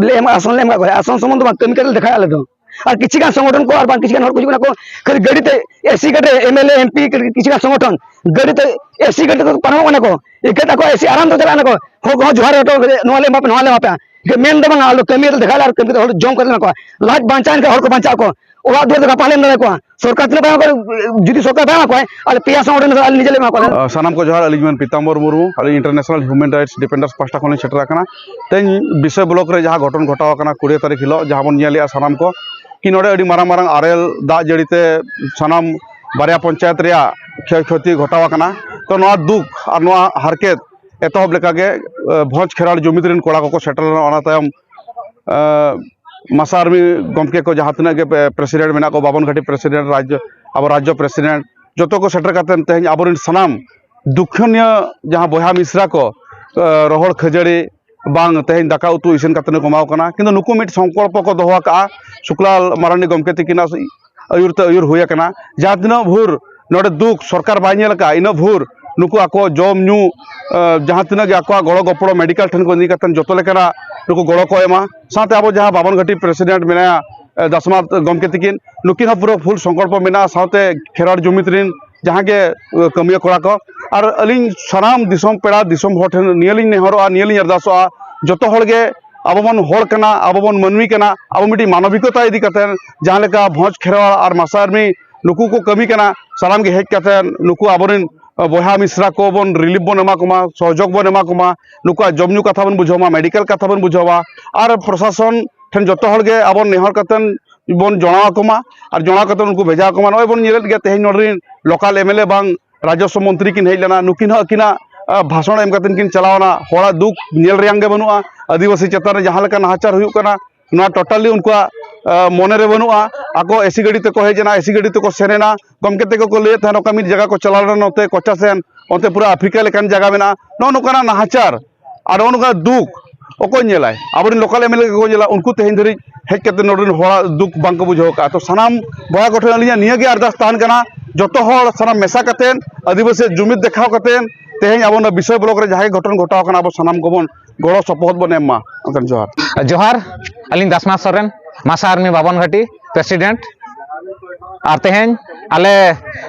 ᱞᱮ ᱮᱢ, ᱟᱥᱚᱱ ᱞᱮ ᱮᱢ ᱠᱟᱜ ᱠᱚᱣᱟ᱾ ᱟᱥᱚᱱ ᱥᱩᱢᱩᱝ ᱫᱚ ᱵᱟᱝ, ᱠᱟᱹᱢᱤ ᱠᱟᱛᱮ ᱞᱮ ᱫᱮᱠᱷᱟᱭᱟ ᱟᱞᱮ ᱫᱚ᱾ ᱟᱨ ᱠᱤᱪᱷᱤ ᱜᱟᱱ ᱥᱚᱝᱜᱚᱴᱷᱚᱱ ᱠᱚ ᱟᱨ ᱵᱟᱝ ᱠᱤᱪᱷᱤ ᱜᱟᱱ ᱦᱚᱲ ᱠᱚ ᱦᱤᱡᱩᱜ ᱠᱟᱱᱟ ᱠᱚ, ᱠᱷᱟᱹᱞᱤ ᱜᱟᱹᱰᱤ ᱛᱮ, ᱮᱥᱤ ᱜᱟᱹᱰᱤ, ᱮᱢᱮᱞᱮ, ᱮᱢᱯᱤ, ᱠᱤᱪᱷᱤ ᱜᱟᱱ ᱥᱚᱝᱜᱚᱴᱷᱚᱱ ᱜᱟᱹᱰᱤ ᱛᱮ, ᱮᱥᱤ ᱜᱟᱹᱰᱤ ᱛᱮ ᱯᱟᱨᱚᱢᱚᱜ ᱠᱟᱱᱟ ᱠᱚ, ᱤᱠᱟᱹ ᱛᱟᱠᱚ ᱮᱥᱤ ᱟᱨᱟᱢ ᱛᱮ ᱪᱟᱞᱟᱜ ᱠᱟᱱᱟ ᱠᱚ᱾ ᱦᱚᱲ ᱠᱚᱦᱚᱸ ᱡᱚᱦᱟᱨ ᱦᱚᱴᱚ ᱠᱟᱛᱮ, ᱱᱚᱣᱟ ᱞᱮ ᱮᱢᱟ ᱯᱮ, ᱱᱚᱣᱟ ᱞᱮ ᱮᱢᱟ ᱯᱮᱭᱟ, ᱤᱠᱟᱹ ᱢᱮᱱ ᱫᱚ ᱵᱟᱝᱟ, ᱟᱞᱮ ᱫᱚ ᱠᱟᱹᱢᱤ ᱨᱮ ᱫᱮᱠᱷᱟᱣ ᱞᱮ ᱟᱨ ᱠᱟᱹᱢᱤ ᱠᱟᱛᱮ ᱦᱚᱲ ᱡᱚᱢ ᱠᱟᱛᱮ ᱢᱮᱱᱟᱜ ᱠᱚᱣᱟ᱾ ᱞᱟᱡ ᱵᱟᱧᱪᱟᱣ ᱮᱱ ᱠᱷᱟᱱ ᱦᱚᱲ ᱠᱚ ᱵᱟᱧᱪᱟᱜ ᱟᱠᱚ᱾ ᱚᱲᱟᱜ ᱫᱩᱣᱟᱹᱨ ᱫᱚ ᱜᱟᱯᱟ ᱞᱮ ᱮᱢ ᱫᱟᱲᱮ ᱠᱚᱣᱟ᱾ ᱥᱚᱨᱠᱟᱨ ᱛᱤᱱᱟᱹᱜ ᱵᱟᱭ ᱮᱢᱟ ᱠᱚᱣᱟ, ᱡᱩᱫᱤ ᱥᱚᱨᱠᱟᱨ ᱵᱟᱭ ᱮᱢᱟ ᱠᱚᱣᱟ, ᱟᱞᱮ ᱯᱮᱭᱟ ᱥᱚᱝᱜᱚᱴᱷᱚᱱ ᱫᱚ ᱟᱞᱮ ᱱᱤᱡᱮ ᱞᱮ ᱮᱢᱟ ᱠᱚᱣᱟ᱾ ᱟᱸ, ᱥᱟᱱᱟᱢ ᱠᱚ ᱡᱚᱦᱟᱨ, ᱟᱹᱞᱤᱧ ᱢᱮᱱ ᱯᱤᱛᱟᱢᱵᱚᱨ ᱢᱩᱨᱢᱩ, ᱟᱹᱞᱤᱧ International Human Rights Defenders ᱯᱟᱦᱴᱟ ᱠᱷᱚᱱ ᱞᱤᱧ ᱥᱮᱴᱮᱨ ᱟᱠᱟᱱᱟ᱾ ᱛᱮᱦᱮᱧ ᱵᱤᱥᱚᱭ ᱵᱞᱚᱠ ᱨᱮ ᱡᱟᱦᱟᱸ ᱜᱷᱚᱴᱚᱱ ᱜᱷᱚᱴᱟᱣ ᱟᱠᱟᱱᱟ ᱠᱩᱲᱤ ᱛᱟᱹᱨᱤᱠᱷ ᱦᱤᱞᱳᱜ, ᱡᱟᱦᱟᱸ ᱵᱚᱱ ᱧᱮᱞᱮᱜᱼᱟ ᱥᱟᱱᱟᱢ ᱠᱚ, ᱠᱤ ᱱᱚᱰᱮ ᱟᱹᱰᱤ ᱢᱟᱨᱟᱝ ᱢᱟᱨᱟᱝ ᱟᱨᱮᱞ ᱫᱟᱜ ᱡᱟᱹᱲᱤ ᱛᱮ ᱥᱟᱱᱟᱢ ᱵᱟᱨᱭᱟ ᱯᱚᱧᱪᱟᱭᱮᱛ ᱨᱮᱭᱟᱜ ᱠᱷᱚᱭ ᱠᱷᱚᱛᱤ ᱜᱷᱚᱴᱟᱣ ᱟᱠᱟᱱᱟ᱾ ᱛᱚ ᱱᱚᱣᱟ ᱫᱩᱠ ᱟᱨ ᱱᱚᱣᱟ ᱦᱟᱨᱠᱮᱛ ᱮᱛᱚᱦᱚᱵ ᱞᱮᱠᱟᱜᱮ, ᱟᱸ, ᱵᱷᱚᱸᱡᱽ ᱠᱷᱮᱨᱣᱟᱲ ᱡᱩᱢᱤᱫ ᱨᱮᱱ ᱠᱚᱲᱟ ᱠᱚᱠᱚ ᱥᱮᱴᱮᱨ ᱞᱮᱱᱟ᱾ ᱚᱱᱟ ᱛᱟᱭᱚᱢ, ᱟᱸ, ᱢᱟᱥᱟ ᱟᱨᱢᱤ ᱜᱚᱢᱠᱮ ᱠᱚ ᱡᱟᱦᱟᱸ ᱛᱤᱱᱟᱹᱜ ᱜᱮ ᱯᱮ-, ᱯᱨᱮᱥᱤᱰᱮᱱᱴ ᱢᱮᱱᱟᱜ ᱠᱚ, ᱵᱟᱵᱚᱱ ᱜᱷᱟᱴᱤ ᱯᱨᱮᱥᱤᱰᱮᱱᱴ, ᱨᱟᱡᱽ, ᱟᱵᱚ ᱨᱟᱡᱽᱡᱚ ᱯᱨᱮᱥᱤᱰᱮᱱᱴ, ᱡᱚᱛᱚ ᱠᱚ ᱥᱮᱴᱮᱨ ᱠᱟᱛᱮᱫ ᱛᱮᱦᱮᱧ ᱟᱵᱚᱨᱮᱱ ᱥᱟᱱᱟᱢ ᱫᱩᱠᱷᱟᱹᱱᱤᱭᱟᱹ ᱡᱟᱦᱟᱸ ᱵᱚᱭᱦᱟ ᱢᱤᱥᱨᱟ ᱠᱚ, ᱟᱸ, ᱨᱚᱦᱚᱲ ᱠᱷᱟᱹᱡᱟᱹᱲᱤ ᱵᱟᱝ ᱛᱮᱦᱮᱧ ᱫᱟᱠᱟ ᱩᱛᱩ ᱤᱥᱤᱱ ᱠᱟᱛᱮᱫ ᱠᱚ ᱮᱢᱟᱣ ᱠᱟᱱᱟ, ᱠᱤᱱᱛᱩ ᱱᱩᱠᱩ ᱢᱤᱫ ᱥᱚᱝᱠᱚᱞᱯᱚ ᱠᱚ ᱫᱚᱦᱚ ᱟᱠᱟᱫᱼᱟ᱾ ᱥᱩᱠᱞᱟᱞ ᱢᱟᱨᱟᱱᱰᱤ ᱜᱚᱢᱠᱮ ᱛᱤᱠᱤᱱᱟᱜ ᱟᱹᱭᱩᱨ ᱛᱮ ᱟᱹᱭᱩᱨ ᱦᱩᱭ ᱟᱠᱟᱱᱟ᱾ ᱡᱟᱦᱟᱸ ᱛᱤᱱᱟᱹᱜ ᱵᱷᱳᱨ ᱱᱚᱰᱮ ᱫᱩᱠ ᱥᱚᱨᱠᱟᱨ ᱵᱟᱭ ᱧᱮᱞ ᱟᱠᱟᱫᱼᱟ, ᱤᱱᱟᱹᱜ ᱵᱷᱳᱨ ᱱᱩᱠᱩ ᱟᱠᱚ ᱡᱚᱢ ᱧᱩ, ᱟᱸ, ᱡᱟᱦᱟᱸ ᱛᱤᱱᱟᱹᱜ ᱜᱮ ᱟᱠᱚᱣᱟᱜ ᱜᱚᱲᱚ ᱜᱚᱯᱚᱲᱚ ᱢᱮᱰᱤᱠᱮᱞ ᱴᱷᱮᱱ ᱠᱚ ᱤᱫᱤ ᱠᱟᱛᱮᱫ ᱡᱚᱛᱚ ᱞᱮᱠᱟᱱᱟᱜ ᱱᱩᱠᱩ ᱜᱚᱲᱚ ᱠᱚ ᱮᱢᱟ᱾ ᱥᱟᱶᱛᱮ ᱟᱵᱚ ᱡᱟᱦᱟᱸ ᱵᱟᱵᱚᱱ ᱜᱷᱟᱴᱤ ᱯᱨᱮᱥᱤᱰᱮᱱᱴ ᱢᱮᱱᱟᱭᱟ, ᱟᱸ, ᱫᱟᱥᱢᱟᱛ ᱜᱚᱢᱠᱮ ᱛᱤᱠᱤᱱ, ᱱᱩᱠᱤᱱ ᱦᱚᱸ ᱯᱩᱨᱟᱹ ᱯᱷᱩᱞ ᱥᱚᱝᱠᱚᱞᱯᱚ ᱢᱮᱱᱟᱜᱼᱟ᱾ ᱥᱟᱶᱛᱮ ᱠᱷᱮᱨᱣᱟᱲ ᱡᱩᱢᱤᱫ ᱨᱮᱱ ᱡᱟᱦᱟᱸ ᱜᱮ, ᱟᱸ, ᱠᱟᱹᱢᱤᱭᱟᱹ ᱠᱚᱲᱟ ᱠᱚ, ᱟᱨ ᱟᱹᱞᱤᱧ ᱥᱟᱱᱟᱢ ᱫᱤᱥᱚᱢ ᱯᱮᱲᱟ, ᱫᱤᱥᱚᱢ ᱦᱚᱲ ᱴᱷᱮᱱ ᱱᱤᱭᱟᱹ ᱞᱤᱧ ᱱᱮᱦᱚᱨᱚᱜᱼᱟ, ᱱᱤᱭᱟᱹ ᱞᱤᱧ ᱟᱨᱫᱟᱥᱚᱜᱼᱟ, ᱡᱚᱛᱚ ᱦᱚᱲ ᱜᱮ ᱟᱵᱚ ᱵᱚᱱ ᱦᱚᱲ ᱠᱟᱱᱟ, ᱟᱵᱚ ᱵᱚᱱ ᱢᱟᱹᱱᱢᱤ ᱠᱟᱱᱟ, ᱟᱵᱚ ᱢᱤᱫᱴᱤᱡ ᱢᱟᱱᱚᱵᱤᱠᱚᱛᱟ ᱤᱫᱤ ᱠᱟᱛᱮ ᱡᱟᱦᱟᱸ ᱞᱮᱠᱟ ᱵᱷᱚᱸᱡᱽ ᱠᱷᱮᱨᱣᱟᱲ ᱟᱨ ᱢᱟᱥᱟ ᱟᱨᱢᱤ ᱱᱩᱠᱩ ᱠᱚ ᱠᱟᱹᱢᱤ ᱠᱟᱱᱟ, ᱥᱟᱱᱟᱢ ᱜᱮ ᱦᱮᱡ ᱠᱟᱛᱮ ᱱᱩᱠᱩ ᱟᱵᱚᱨᱮᱱ ᱵᱚᱭᱦᱟ ᱢᱤᱥᱨᱟ ᱠᱚ ᱵᱚᱱ ᱨᱤᱞᱤᱯ ᱵᱚᱱ ᱮᱢᱟ ᱠᱚᱢᱟ, ᱥᱚᱦᱚᱡᱳᱜᱽ ᱵᱚᱱ ᱮᱢᱟ ᱠᱚᱢᱟ, ᱱᱩᱠᱩᱣᱟᱜ ᱡᱚᱢ ᱧᱩ ᱠᱟᱛᱷᱟ ᱵᱚᱱ ᱵᱩᱡᱷᱟᱹᱣ ᱢᱟ, ᱢᱮᱰᱤᱠᱮᱞ ᱠᱟᱛᱷᱟ ᱵᱚᱱ ᱵᱩᱡᱷᱟᱹᱣᱟ, ᱟᱨ ᱯᱨᱚᱥᱟᱥᱚᱱ ᱴᱷᱮᱱ ᱡᱚᱛᱚ ᱦᱚᱲ ᱜᱮ ᱟᱵᱚ ᱱᱮᱦᱚᱨ ᱠᱟᱛᱮ ᱵᱚᱱ ᱡᱚᱲᱟᱣ ᱟᱠᱚ ᱢᱟ ᱟᱨ ᱡᱚᱲᱟᱣ ᱠᱟᱛᱮ ᱩᱱᱠᱩ ᱵᱷᱮᱡᱟ ᱟᱠᱚ ᱢᱟ᱾ ᱱᱚᱜᱼᱚᱭ ᱵᱚᱱ ᱧᱮᱞᱮᱫ ᱜᱮᱭᱟ ᱛᱮᱦᱮᱧ ᱱᱚᱰᱮ ᱨᱮᱱ ᱞᱳᱠᱟᱞ ᱮᱢᱮᱞᱮ ᱵᱟᱝ ᱨᱟᱡᱚᱥᱣᱚ ᱢᱚᱱᱛᱨᱤ ᱠᱤᱱ ᱦᱮᱡ ᱞᱮᱱᱟ, ᱱᱩᱠᱤᱱ ᱦᱚᱸ ᱟᱹᱠᱤᱱᱟᱜ, ᱟ, ᱵᱷᱟᱥᱚᱬ ᱮᱢ ᱠᱟᱛᱮ ᱠᱤᱱ ᱪᱟᱞᱟᱣ ᱮᱱᱟ᱾ ᱦᱚᱲᱟᱜ ᱫᱩᱠ ᱧᱮᱞ ᱨᱮᱭᱟᱝ ᱜᱮ ᱵᱟᱹᱱᱩᱜᱼᱟ᱾ ᱟᱹᱫᱤᱵᱟᱹᱥᱤ ᱪᱮᱛᱟᱱ ᱨᱮ ᱡᱟᱦᱟᱸ ᱞᱮᱠᱟ ᱱᱟᱦᱟᱪᱟᱨ ᱦᱩᱭᱩᱜ ᱠᱟᱱᱟ, ᱱᱚᱣᱟ ᱴᱳᱴᱟᱞᱤ ᱩᱱᱠᱩᱣᱟᱜ, ᱟ, ᱢᱚᱱᱮ ᱨᱮ ᱵᱟᱹᱱᱩᱜᱼᱟ᱾ ᱟᱠᱚ ᱮᱥᱤ ᱜᱟᱹᱰᱤ ᱛᱮᱠᱚ ᱦᱮᱡ ᱮᱱᱟ, ᱮᱥᱤ ᱜᱟᱹᱰᱤ ᱛᱮᱠᱚ ᱥᱮᱱ ᱮᱱᱟ᱾ ᱜᱚᱢᱠᱮ ᱛᱮᱠᱚ ᱠᱚ ᱞᱟᱹᱭᱮᱫ ᱛᱟᱦᱮᱱ, ᱚᱠᱟ ᱢᱤᱫ ᱡᱟᱭᱜᱟ ᱠᱚ ᱪᱟᱞᱟᱣ ᱞᱮᱱᱟ, ᱱᱚᱛᱮ ᱠᱚᱪᱟ ᱥᱮᱱ, ᱚᱱᱛᱮ ᱯᱩᱨᱟᱹ ᱟᱯᱷᱨᱤᱠᱟ ᱞᱮᱠᱟᱱ ᱡᱟᱭᱜᱟ ᱢᱮᱱᱟᱜᱼᱟ᱾ ᱱᱚᱜᱼᱚ ᱱᱚᱝᱠᱟᱱᱟᱜ ᱱᱟᱦᱟᱪᱟᱨ ᱟᱨ ᱱᱚᱜᱼᱚ ᱱᱚᱝᱠᱟ ᱫᱩᱠ ᱚᱠᱚᱭ ᱧᱮᱞᱟᱭ? ᱟᱵᱚᱨᱮᱱ ᱞᱳᱠᱟᱞ ᱮᱢᱮᱞᱮ ᱜᱮᱠᱚ ᱧᱮᱞᱟ᱾ ᱩᱱᱠᱩ ᱛᱮᱦᱮᱧ ᱫᱷᱟᱹᱨᱤᱡ ᱦᱮᱡ ᱠᱟᱛᱮ ᱱᱚᱰᱮ ᱨᱮᱱ ᱦᱚᱲᱟᱜ ᱫᱩᱠ ᱵᱟᱝᱠᱚ ᱵᱩᱡᱷᱟᱹᱣ ᱟᱠᱟᱫᱼᱟ᱾ ᱛᱚ ᱥᱟᱱᱟᱢ ᱵᱚᱭᱦᱟ ᱠᱚᱴᱷᱮᱱ ᱟᱹᱞᱤᱧᱟᱜ ᱱᱤᱭᱟᱹ ᱜᱮ ᱟᱨᱫᱟᱥ ᱛᱟᱦᱮᱱ ᱠᱟᱱᱟ, ᱡᱚᱛᱚ ᱦᱚᱲ ᱥᱟᱱᱟᱢ ᱢᱮᱥᱟ ᱠᱟᱛᱮ, ᱟᱹᱫᱤᱵᱟᱹᱥᱤ ᱡᱩᱢᱤᱫ ᱫᱮᱠᱷᱟᱣ ᱠᱟᱛᱮ ᱛᱮᱦᱮᱧ ᱟᱵᱚ ᱱᱚᱣᱟ ᱵᱤᱥᱚᱭ ᱵᱞᱚᱠ ᱨᱮ ᱡᱟᱦᱟᱸ ᱜᱮ ᱜᱷᱚᱴᱚᱱ ᱜᱷᱚᱴᱟᱣ ᱠᱟᱱᱟ, ᱟᱵᱚ ᱥᱟᱱᱟᱢ ᱠᱚᱵᱚᱱ ᱜᱚᱲᱚ ᱥᱚᱯᱚᱦᱚᱫ ᱵᱚᱱ ᱮᱢ ᱢᱟ᱾ ᱮᱱᱠᱷᱟᱱ ᱡᱚᱦᱟᱨ᱾ ᱡᱚᱦᱟᱨ, ᱟᱹᱞᱤᱧ ᱫᱟᱥᱱᱟ ᱥᱚᱨᱮᱱ᱾ ᱢᱟᱥᱟ ᱟᱨᱢᱤ ᱵᱟᱵᱚᱱ ᱜᱷᱟᱹᱴᱤ, ᱯᱨᱮᱥᱤᱰᱮᱱᱴ᱾ ᱟᱨ ᱛᱮᱦᱮᱧ ᱟᱞᱮ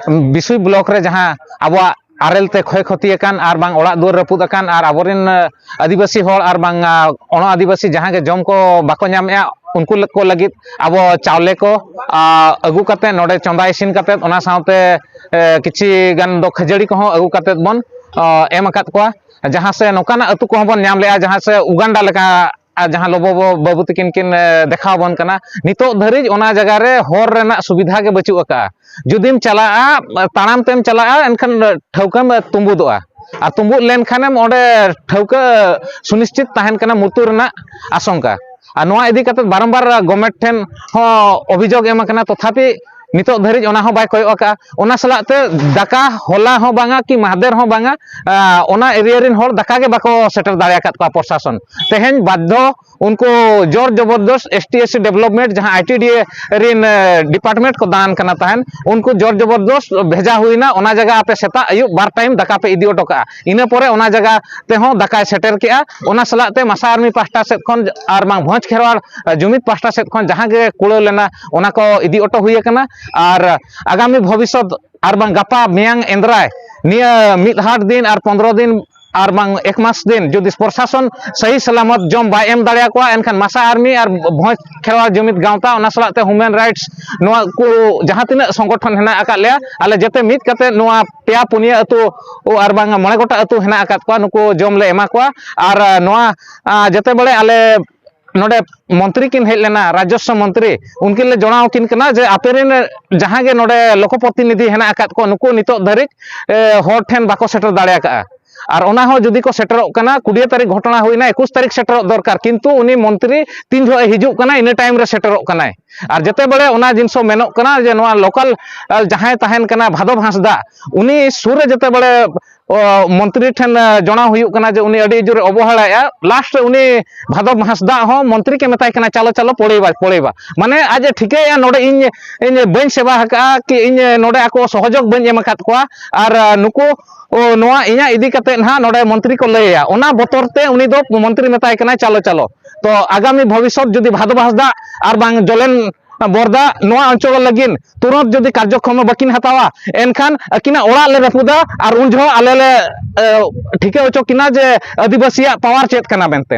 ᱵᱤᱥᱩᱭ ᱵᱞᱚᱠ ᱨᱮ ᱡᱟᱦᱟᱸ ᱟᱵᱚᱣᱟᱜ ᱟᱨᱮᱞ ᱛᱮ ᱠᱷᱚᱭ ᱠᱷᱚᱛᱤ ᱟᱠᱟᱱ ᱟᱨ ᱵᱟᱝ ᱚᱲᱟᱜ ᱫᱩᱣᱟᱹᱨ ᱨᱟᱹᱯᱩᱫ ᱟᱠᱟᱱ ᱟᱨ ᱟᱵᱚᱨᱮᱱ, ᱟᱹ, ᱟᱹᱫᱤᱵᱟᱹᱥᱤ ᱦᱚᱲ ᱟᱨ ᱵᱟᱝ, ᱟᱹ, ᱚᱱᱚ ᱟᱹᱫᱤᱵᱟᱹᱥᱤ ᱡᱟᱦᱟᱸ ᱜᱮ ᱡᱚᱢ ᱠᱚ ᱵᱟᱠᱚ ᱧᱟᱢᱮᱫᱼᱟ, ᱩᱱᱠᱩ ᱞᱟᱹ-, ᱠᱚ ᱞᱟᱹᱜᱤᱫ ᱟᱵᱚ ᱪᱟᱣᱞᱮ ᱠᱚ, ᱟᱹ, ᱟᱹᱜᱩ ᱠᱟᱛᱮ ᱱᱚᱰᱮ ᱪᱚᱸᱫᱟ ᱤᱥᱤᱱ ᱠᱟᱛᱮ ᱚᱱᱟ ᱥᱟᱶᱛᱮ, ᱟᱹ, ᱠᱤᱪᱷᱤ ᱜᱟᱱ ᱫᱚ ᱠᱷᱟᱹᱡᱟᱹᱲᱤ ᱠᱚᱦᱚᱸ ᱟᱹᱜᱩ ᱠᱟᱛᱮ ᱵᱚᱱ, ᱟᱹ, ᱮᱢ ᱟᱠᱟᱫ ᱠᱚᱣᱟ᱾ ᱡᱟᱦᱟᱸ ᱥᱮ ᱱᱚᱝᱠᱟᱱᱟᱜ ᱟᱹᱛᱩ ᱠᱚᱦᱚᱸ ᱵᱚᱱ ᱧᱟᱢ ᱞᱮᱜᱼᱟ, ᱡᱟᱦᱟᱸ ᱥᱮ ᱩᱜᱟᱱᱰᱟ ᱞᱮᱠᱟ ᱟᱨ ᱡᱟᱦᱟᱸ ᱞᱚᱵᱚ ᱵᱚ-, ᱵᱟᱹᱵᱩ ᱛᱟᱹᱠᱤᱱ ᱠᱤᱱ, ᱮ, ᱫᱮᱠᱷᱟᱣ ᱟᱵᱚᱱ ᱠᱟᱱᱟ, ᱱᱤᱛᱚᱜ ᱫᱷᱟᱹᱨᱤᱡ ᱚᱱᱟ ᱡᱟᱭᱜᱟ ᱨᱮ ᱦᱚᱨ ᱨᱮᱱᱟᱜ ᱥᱩᱵᱤᱫᱷᱟ ᱜᱮ ᱵᱟᱹᱪᱩᱜ ᱟᱠᱟᱜᱼᱟ᱾ ᱡᱩᱫᱤᱢ ᱪᱟᱞᱟᱜᱼᱟ, ᱛᱟᱲᱟᱢ ᱛᱮᱢ ᱪᱟᱞᱟᱜᱼᱟ, ᱮᱱᱠᱷᱟᱱ ᱴᱷᱟᱹᱣᱠᱟᱹᱢ ᱛᱩᱸᱵᱩᱫᱚᱜᱼᱟ᱾ ᱟᱨ ᱛᱩᱸᱵᱩᱫ ᱞᱮᱱᱠᱷᱟᱱᱮᱢ ᱚᱸᱰᱮ ᱴᱷᱟᱹᱣᱠᱟᱹ ᱥᱩᱱᱤᱥᱪᱤᱛ ᱛᱟᱦᱮᱱ ᱠᱟᱱᱟ ᱢᱩᱨᱛᱩ ᱨᱮᱱᱟᱜ ᱟᱥᱚᱝᱠᱟ᱾ ᱟᱨ ᱱᱚᱣᱟ ᱤᱫᱤ ᱠᱟᱛᱮ ᱵᱟᱨᱚᱢᱵᱟᱨ ᱜᱚᱵᱷᱢᱮᱱᱴ ᱴᱷᱮᱱ ᱦᱚᱸ ᱚᱵᱷᱤᱡᱳᱜᱽ ᱮᱢ ᱟᱠᱟᱱᱟ, ᱛᱚᱛᱷᱟᱯᱤ ᱱᱤᱛᱚᱜ ᱫᱷᱟᱹᱨᱤᱡ ᱚᱱᱟ ᱦᱚᱸ ᱵᱟᱭ ᱠᱚᱭᱚᱜ ᱟᱠᱟᱫᱼᱟ᱾ ᱚᱱᱟ ᱥᱟᱞᱟᱜ ᱛᱮ ᱫᱟᱠᱟ ᱦᱚᱞᱟ ᱦᱚᱸ ᱵᱟᱝᱟ ᱠᱤ ᱢᱟᱦᱫᱮᱨ ᱦᱚᱸ ᱵᱟᱝᱟ, ᱟᱸ, ᱚᱱᱟ ᱮᱨᱤᱭᱟ ᱨᱮᱱ ᱦᱚᱲ ᱫᱟᱠᱟ ᱜᱮ ᱵᱟᱠᱚ ᱥᱮᱴᱮᱨ ᱫᱟᱲᱮ ᱟᱠᱟᱫ ᱠᱚᱣᱟ ᱯᱨᱚᱥᱟᱥᱚᱱ᱾ ᱛᱮᱦᱮᱧ ᱵᱟᱫᱽᱫᱷᱚ ᱩᱱᱠᱩ ᱡᱳᱨ ᱡᱚᱵᱚᱨᱫᱚᱥ S T S C development ᱡᱟᱦᱟᱸ ᱟᱭ ᱴᱤ ᱰᱤ ᱮ ᱨᱤᱱ, ᱮ, ᱰᱤᱯᱟᱨᱴᱢᱮᱱᱴ ᱠᱚ ᱫᱟᱱ ᱠᱟᱱᱟ ᱛᱟᱦᱮᱱ, ᱩᱱᱠᱩ ᱡᱳᱨ ᱡᱚᱵᱚᱨᱫᱚᱥ ᱵᱷᱮᱡᱟ ᱦᱩᱭᱱᱟ, ᱚᱱᱟ ᱡᱟᱭᱜᱟ ᱟᱯᱮ ᱥᱮᱛᱟᱜ ᱟᱹᱭᱩᱵ ᱵᱟᱨ ᱴᱟᱭᱤᱢ ᱫᱟᱠᱟ ᱯᱮ ᱤᱫᱤ ᱦᱚᱴᱚ ᱠᱟᱜᱼᱟ᱾ ᱤᱱᱟᱹ ᱯᱚᱨᱮ ᱚᱱᱟ ᱡᱟᱭᱜᱟ ᱛᱮᱦᱚᱸ ᱫᱟᱠᱟᱭ ᱥᱮᱴᱮᱨ ᱠᱮᱜᱼᱟ᱾ ᱚᱱᱟ ᱥᱟᱞᱟᱜ ᱛᱮ ᱢᱟᱥᱟ ᱟᱨᱢᱤ ᱯᱟᱦᱴᱟ ᱥᱮᱫ ᱠᱷᱚᱱ ᱟᱨ ᱵᱟᱝ ᱵᱷᱚᱸᱡᱽ ᱠᱷᱮᱨᱣᱟᱲ, ᱮ, ᱡᱩᱢᱤᱫ ᱯᱟᱦᱴᱟ ᱥᱮᱫ ᱠᱷᱚᱱ ᱡᱟᱦᱟᱸ ᱜᱮ ᱠᱩᱲᱟᱹᱣ ᱞᱮᱱᱟ, ᱚᱱᱟ ᱠᱚ ᱤᱫᱤ ᱚᱴᱚ ᱦᱩᱭ ᱟᱠᱟᱱᱟ᱾ ᱟᱨ ᱟᱜᱟᱢᱤ ᱵᱷᱚᱵᱤᱥᱥᱚᱛ ᱟᱨ ᱵᱟᱝ ᱜᱟᱯᱟ ᱢᱮᱭᱟᱝ ᱮᱱᱫᱨᱟᱭ, ᱱᱤᱭᱟᱹ ᱢᱤᱫ ᱦᱟᱴ ᱫᱤᱱ ᱟᱨ ᱯᱚᱱᱫᱽᱨᱚ ᱫᱤᱱ ᱟᱨ ᱵᱟᱝ ᱮᱠ ᱢᱟᱥ ᱫᱤᱱ ᱡᱩᱫᱤ ᱯᱨᱚᱥᱟᱥᱚᱱ ᱥᱟᱹᱦᱤ ᱥᱟᱞᱟᱢᱚᱛ ᱡᱚᱢ ᱵᱟᱭ ᱮᱢ ᱫᱟᱲᱮᱭᱟᱠᱚᱣᱟ, ᱮᱱᱠᱷᱟᱱ ᱢᱟᱥᱟ ᱟᱨᱢᱤ ᱟᱨ ᱵᱷᱚᱸᱡᱽ ᱠᱷᱮᱨᱣᱟᱲ ᱡᱩᱢᱤᱫ ᱜᱟᱶᱛᱟ, ᱚᱱᱟ ᱥᱟᱞᱟᱜ ᱛᱮ ᱦᱤᱭᱩᱢᱮᱱ ᱨᱟᱭᱤᱴᱥ, ᱱᱚᱣᱟ ᱠᱚ ᱡᱟᱦᱟᱸ ᱛᱤᱱᱟᱹᱜ ᱥᱚᱝᱜᱚᱴᱷᱚᱱ ᱦᱮᱱᱟᱜ ᱟᱠᱟᱫ ᱞᱮᱭᱟ, ᱟᱞᱮ ᱡᱮᱛᱮ ᱢᱤᱫ ᱠᱟᱛᱮ ᱱᱚᱣᱟ ᱯᱮᱭᱟ ᱯᱩᱱᱭᱟᱹ ᱟᱹᱛᱩ ᱟᱨ ᱵᱟᱝ ᱢᱚᱬᱮ ᱜᱚᱴᱟᱝ ᱟᱹᱛᱩ ᱦᱮᱱᱟᱜ ᱟᱠᱟᱫ ᱠᱚᱣᱟ, ᱱᱩᱠᱩ ᱡᱚᱢ ᱞᱮ ᱮᱢᱟ ᱠᱚᱣᱟ᱾ ᱟᱨ ᱱᱚᱣᱟ, ᱟ, ᱡᱮᱛᱮ ᱵᱟᱲᱮ ᱟᱞᱮ ᱱᱚᱰᱮ ᱢᱚᱱᱛᱨᱤ ᱠᱤᱱ ᱦᱮᱡ ᱞᱮᱱᱟ, ᱨᱟᱡᱚᱥᱥᱚ ᱢᱚᱱᱛᱨᱤ, ᱩᱱᱠᱤᱱ ᱞᱮ ᱡᱚᱱᱟᱣ ᱟᱹᱠᱤᱱ ᱠᱟᱱᱟ ᱡᱮ ᱟᱯᱮ ᱨᱮᱱ ᱡᱟᱦᱟᱸ ᱜᱮ ᱱᱚᱰᱮ ᱞᱳᱠᱚ ᱯᱨᱚᱛᱤᱱᱤᱫᱷᱤ ᱦᱮᱱᱟᱜ ᱟᱠᱟᱫ ᱠᱚ, ᱱᱩᱠᱩ ᱱᱤᱛᱚᱜ ᱫᱷᱟᱹᱨᱤᱡ, ᱮ, ᱦᱚᱲ ᱴᱷᱮᱱ ᱵᱟᱠᱚ ᱥᱮᱴᱮᱨ ᱫᱟᱲᱮ ᱟᱠᱟᱫᱼᱟ᱾ ᱟᱨ ᱚᱱᱟ ᱦᱚᱸ ᱡᱩᱫᱤ ᱠᱚ ᱥᱮᱴᱮᱨᱚᱜ ᱠᱟᱱᱟ, ᱠᱩᱲᱤᱭᱟᱹ ᱛᱟᱹᱨᱤᱠᱷ ᱜᱷᱚᱴᱚᱱᱟ ᱦᱩᱭᱱᱟ, ᱮᱠᱩᱥ ᱛᱟᱹᱨᱤᱠᱷ ᱥᱮᱴᱮᱨᱚᱜ ᱫᱚᱨᱠᱟᱨ, ᱠᱤᱱᱛᱩ ᱩᱱᱤ ᱢᱚᱱᱛᱨᱤ ᱛᱤᱱ ᱡᱚᱦᱚᱜ ᱮ ᱦᱤᱡᱩᱜ ᱠᱟᱱᱟ, ᱤᱱᱟᱹ ᱴᱟᱭᱤᱢ ᱨᱮ ᱥᱮᱴᱮᱨᱚᱜ ᱠᱟᱱᱟᱭ᱾ ᱟᱨ ᱡᱮᱛᱮ ᱵᱮᱲᱮ ᱚᱱᱟ ᱡᱤᱱᱤᱥ ᱦᱚᱸ ᱢᱮᱱᱚᱜ ᱠᱟᱱᱟ ᱡᱮ ᱱᱚᱣᱟ ᱞᱳᱠᱟᱞ, ᱟ, ᱡᱟᱦᱟᱸᱭ ᱛᱟᱦᱮᱱ ᱠᱟᱱᱟ ᱵᱷᱟᱫᱚᱵ ᱦᱟᱸᱥᱫᱟ, ᱩᱱᱤ ᱥᱩᱨ ᱨᱮ ᱡᱮᱛᱮ ᱵᱮᱲᱮ, ᱚ, ᱢᱚᱱᱛᱨᱤ ᱴᱷᱮᱱ, ᱟ, ᱡᱚᱱᱟᱣ ᱦᱩᱭᱩᱜ ᱠᱟᱱᱟ ᱡᱮ ᱩᱱᱤ ᱟᱹᱰᱤ ᱡᱳᱨᱮ ᱚᱵᱚᱦᱮᱲᱟᱭᱮᱫᱼᱟ᱾ ᱞᱟᱥᱴ ᱨᱮ ᱩᱱᱤ ᱵᱷᱟᱫᱚᱵ ᱦᱟᱸᱥᱫᱟ ᱦᱚᱸ ᱢᱚᱱᱛᱨᱤ ᱠᱮ ᱢᱮᱛᱟᱭ ᱠᱟᱱᱟ, "ᱪᱟᱞᱚ, ᱪᱟᱞᱚ, ᱯᱚᱲᱮᱵᱟ, ᱯᱚᱲᱮᱵᱟ᱾" ᱢᱟᱱᱮ ᱟᱡ ᱮ ᱴᱷᱤᱠᱟᱹᱭᱮᱫᱼᱟ, ᱱᱚᱰᱮ ᱤᱧ, ᱤᱧ ᱵᱟᱹᱧ ᱥᱮᱵᱟ ᱟᱠᱟᱫᱼᱟ ᱠᱤ ᱤᱧ ᱱᱚᱰᱮ ᱟᱠᱚ ᱥᱚᱦᱚᱡᱳᱜᱽ ᱵᱟᱹᱧ ᱮᱢ ᱟᱠᱟᱫ ᱠᱚᱣᱟ, ᱟᱨ, ᱟ, ᱱᱩᱠᱩ, ᱚ, ᱱᱚᱣᱟ ᱤᱧᱟᱹᱜ ᱤᱫᱤ ᱠᱟᱛᱮᱫ ᱱᱟᱦᱟᱜ ᱱᱚᱰᱮ ᱢᱚᱱᱛᱨᱤ ᱠᱚ ᱞᱟᱹᱭᱟ, ᱚᱱᱟ ᱵᱚᱛᱚᱨ ᱛᱮ ᱩᱱᱤ ᱫᱚ ᱢᱚᱱᱛᱨᱤ ᱢᱮᱛᱟᱭ ᱠᱟᱱᱟᱭ, "ᱪᱟᱞᱚ, ᱪᱟᱞᱚ᱾" ᱛᱚ ᱟᱜᱟᱢᱤ ᱵᱷᱚᱵᱤᱥᱥᱚᱛ ᱡᱩᱫᱤ ᱵᱷᱟᱫᱚ ᱦᱟᱸᱥᱫᱟ ᱟᱨ ᱵᱟᱝ ᱡᱚᱞᱮᱱ ᱵᱚᱨᱫᱟ ᱱᱚᱣᱟ ᱚᱧᱪᱚᱞ ᱞᱟᱹᱜᱤᱫ ᱛᱩᱨᱟᱹᱛ ᱡᱩᱫᱤ ᱠᱟᱨᱡᱚᱠᱨᱚᱢ ᱵᱟᱹᱠᱤᱱ ᱦᱟᱛᱟᱣᱟ, ᱮᱱᱠᱷᱟᱱ ᱟᱹᱠᱤᱱᱟᱜ ᱚᱲᱟᱜ ᱞᱮ ᱨᱟᱹᱯᱩᱫᱟ ᱟᱨ ᱩᱱ ᱡᱚᱦᱚᱜ ᱟᱞᱮ ᱞᱮ, ᱮ, ᱴᱷᱤᱠᱟᱹ ᱦᱚᱪᱚ ᱠᱤᱱᱟ ᱡᱮ ᱟᱹᱫᱤᱵᱟᱹᱥᱤᱭᱟᱜ ᱯᱟᱣᱟᱨ ᱪᱮᱫ ᱠᱟᱱᱟ ᱢᱮᱱᱛᱮ᱾